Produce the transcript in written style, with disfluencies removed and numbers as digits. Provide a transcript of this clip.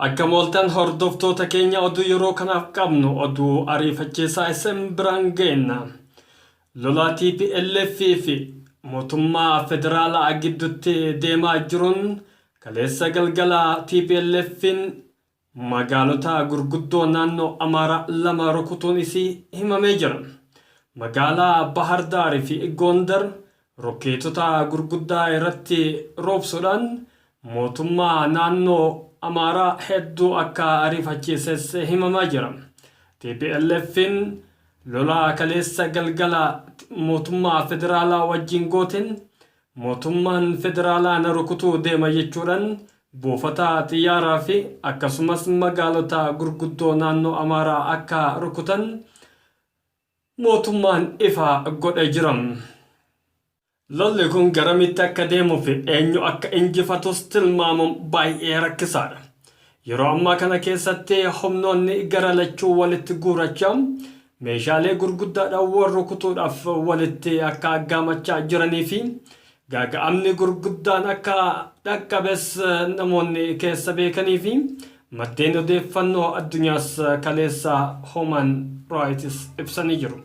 Akkam ooltan hordoftoota keenya oduu yeroo kanaaf qabnu oduu ariifachiisaa isin biraan geenna. Lola TPLF fi mootummaa federaalaa gidduutti deemaa jiruun kaleessa galgala TPLF'n Magaalota gurguddoo naannoo Amaaraa 2 rukutuun isii himamee jira. Magaalaa Bahar Daar fi Goondar rokkeetota gurguddaa irratti roobsuudhaan mootummaa naannoo Amaaraa hedduu akka rifachiises himamaa jira. TPLFn lola kaleessa galgala mootummaa federaalaa wajjin gooteen Mootummaan federaalaa na rukutuu deema jechuudhan buufata xiyyaaraa fi akkasumas magaalota gurguddoo naannoo Amaaraa akka rukutan mootummaan ifa godhe jira. Lolli kun garamitti akka deemuu fi eenyu akka injifatus tilmaamuun baay'ee rakkisaadha. Yeroo ammaa kana keessatti humnoonni gara lachuu walitti guurachaa meeshaalee gurguddaadhaan wal rukutuudhaaf walitti akka aggaamachaa jiranii fi gaaga'amni gurguddaan akka dhaqqabes namoonni keessa beekanii fi maddeen odeeffannoo addunyaas kaleessa Human Rights ibsanii jiru.